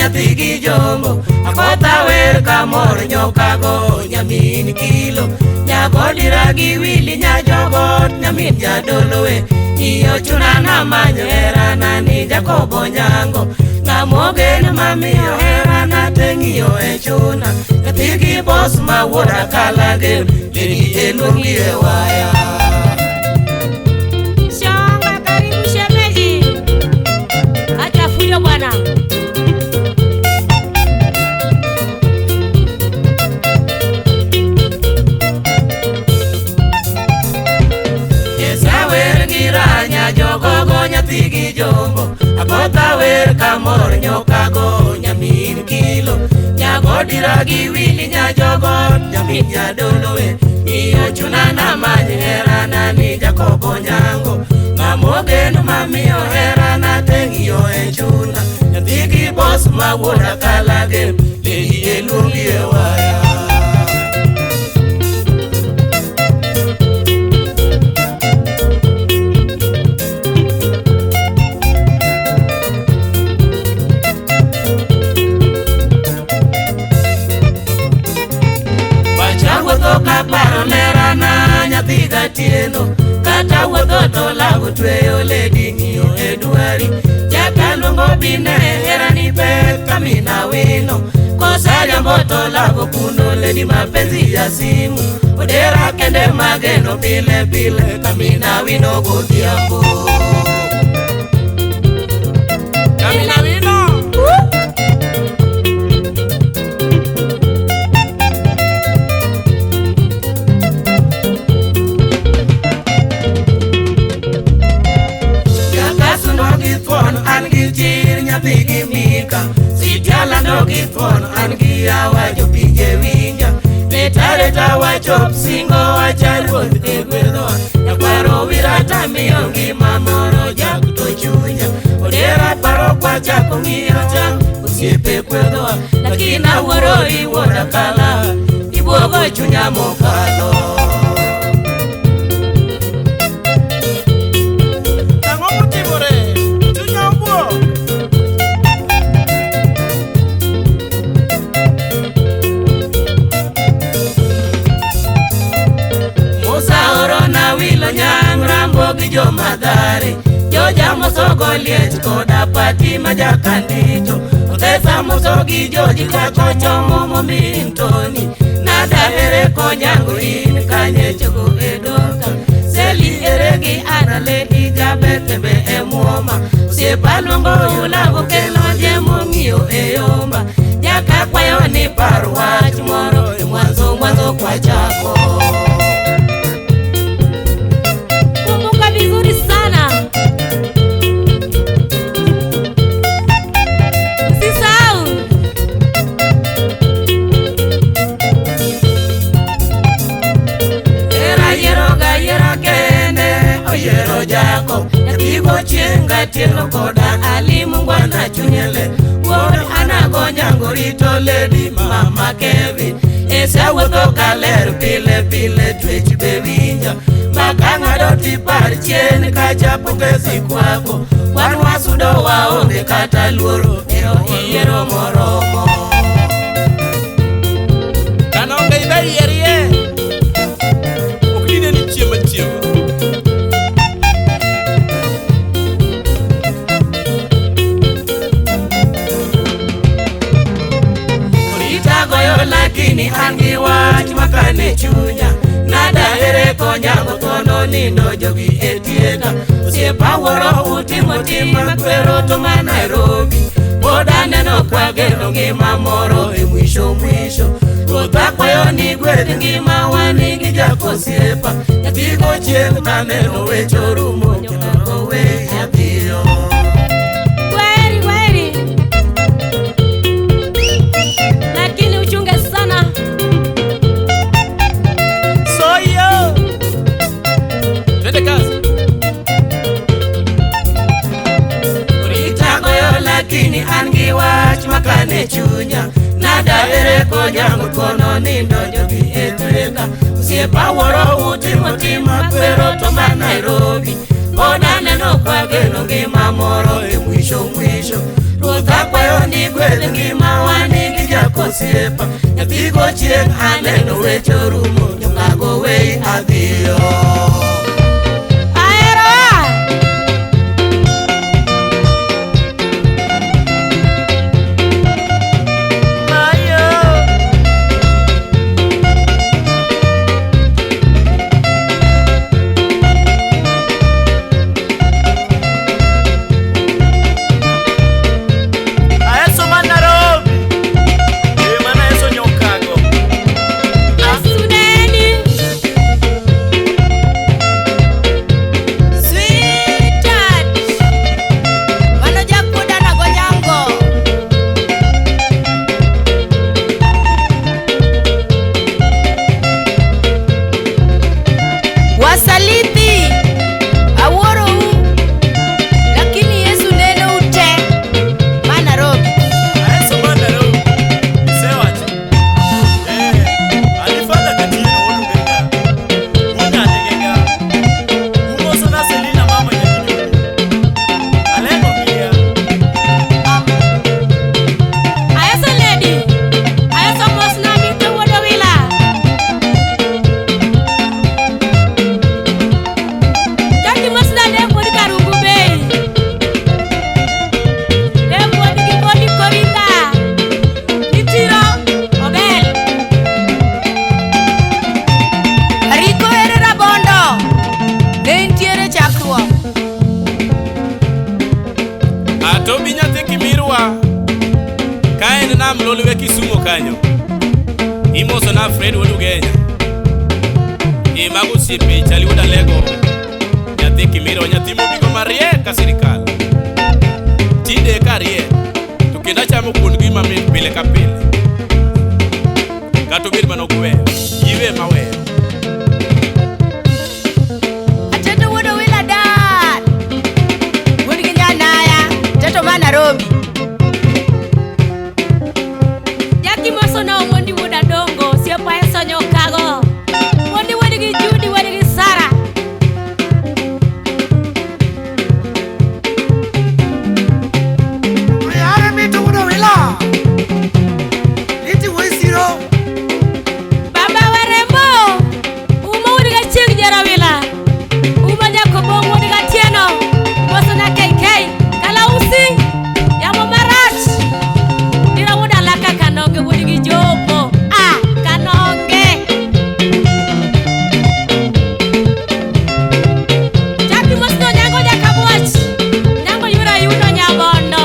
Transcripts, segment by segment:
nyathi gi jombo Akotha wer kamor nyokago nyamin kilo Nyagodira gi wili nyajogot nyamin jadolowe Iyo chuna na manyo herana ni Jakobo Nyango Ng'amogen mamiyo herana teng'iyo e chuna Nyathi gi bos ma wuod Akalagem Lady eluongi e waya. Shonga, karibu shemeji. Acha fujo bwana. Esawer gi ranya jogogo nyathi gi jombo Akotha wer kamor nyokago nyamin kilo Nyagodira gi wili nyajogot nyamin jadolowe Iyo chuna na many herana ni Jakobo Nyango Ng'amogen mamiyo herana teng'iyo e chuna Nyathi gi bos ma wuod Akalagem Lady eluongi e waya. Wuotho kaparo lerana nyathi gatieno Kata wuotho to lago tweyo lady ng'iyo e dwari Jakaluongo bine herani pek kamina wino Kosariambo to lago kuno lady mapenzi ya simu Odera kende mageno pile pile kamina wino godhiambo. Kamina wino. An gi chir nyathi gi mika Sitialando gi thuon an gi yawa jopinje winja Leta wachop singo wacha ruoth e gwedhowa Nyakwaro wirata miyo ngima moro jak to chunya Odera paro kwachako ng'iyo chang osiepe kwedhowa Lakini awuoro iwuod Akala ibuogo chunya mokalo. Ang'o motimore? Chunya obuok. Musa oro na wilo nyang' rambo gi jomadhare Jojamoso go liech koda pati ma jakandito Othesa moso gi joji kakochomo momin Tony Nada ere konyango in kanye chogo e doka Seli ere gi ana lady jabete be e muoma Osiepa luongo yulago kelo jemo ng'iyo e yomba Nyaka kwayo ni par wach moro e mwanzo mwanzo kwachako. Kumbuka vizuri sana. Usisahau. Era yiero ga yiera kende oyiero Jacob Nyathi gochieng' gatieno koda Ali mungwana chunyele Wuod Anago Nyango rito lady mama Kevin Esewuotho kaler pile pile twech be winja Maka ng'ado tipar chien kacha pokezi kwako Wan wasudo waonge kata luoro ero iyiero moromo. Kanonge ibe yierie. Ok dine ni chiemo chiemo. Orita goyo lakini an gi wach makane chunya Nada ere konyango thuono nindo jogi e tienda Osiepa wuoro utimo tim makwero to ma Nairobi Pod aneno kwageno ngima moro e mwisho mwisho Ruoth akwayo ni gwedh ngima wan gi jakosiepa Nyathi gochieng' taneno weche orumo nyaka owe nyathiyo. Kwaheri, kwaheri. Lakini uchunge sana. Soyo. Twende kazi. Orita goyo lakini an gi wach makane chunya Nada ere konyango thuono nindo jogi e tweka Osiepa wuoro utimo tim makwero to ma Nairobi Pod aneno kwageno ngima moro e mwisho mwisho Ruoth akwayo ni gwedh An ngima wanigi jakosiepa Nyathigo chieng' aneno weche orumo Nyokago wei adhiyo. Ahero Mayo. Aeso man Nairobi. Eh, mana aeso nyokago. Asuneni. Sweetheart, mano jakuda na gonyango. Wasaliti, awuorou, lakini Yesu nenou te ma Nairobi. Aeso man Nairobi. Isewacho. Eh, alifadha Katieno olugenga. Unyanegega. Umoso na Selina mama nyakinyo. Alengo gia. Ayeso lady. Ayeso mosna mito wuod Owila. Jaki mosna ne wuod Karungu Bay. Ne wuod gi Boni Korinda. Nitiro Obel. Ariko ere rabondo, ne nitiere chakruok. Atobi nyathi Kimirwa. Ka en nam Lolwe Kisumo kanyo. Imoso na Fred wuod Ugenya. E mago osiepe Chali wuod Alego. Nyathi Kimirwa nyathi mobigo mariek ka sirikal. Tinde eka ariek. To kendo achamo kuon gi mamit pile ka pile. Kata obed mana ogweyo. Yiwe maweyo. Ateto wuod Owila dar, wuod gi nyanaya, teto ma Nairobi. Jaki moso na Omondi wuod Adongo, osiepa Ayeso nyokago. Omondi wuod gi Judy wuod gi Sara. Are mito wuod Owila. Iti wuoyi siro. Baba Warembo, Uma wuod Gachieng' Jarawila. Uma Jakobong wuod Gatieno, moso na KK, Kalausi, Yamo Marach. Dira wuod Alaka Kanonge wuod gi Jomo. Ah, Kanonge. Jaki mosno Nyango Jakabwach. Nyango yura yuno Nyabondo.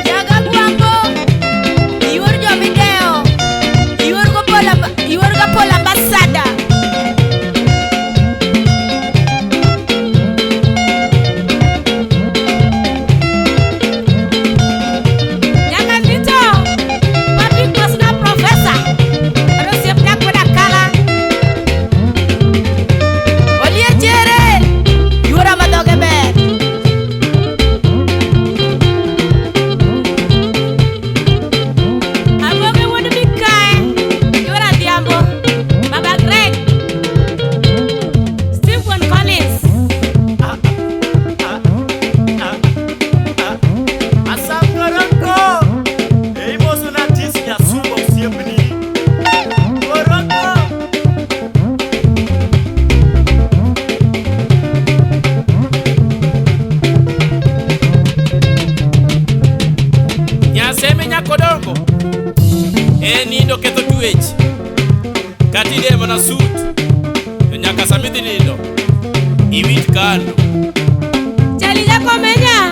Jaga gwambo, iwuor jomideo, iwuor go Paul iwuor ga Paul ambassador. Nyaka Ndito, Patrick Mosna Professor. Ano osiep Nyakweda Kala. Oliechere, yuora ma dhoge ber. Aboge wuod Mikae, Yuora Adhiambo, Baba Greg, Steve Wuon Collins. Asam Goroko. E imoso na Tis Nyasumbo osiepni. Goroko. Nyaseme nyakodongo. E nindo ketho twech. Kata idee mana sut. To nyaka sama idhi nindo. Iwit kando. Chali Jakomenya,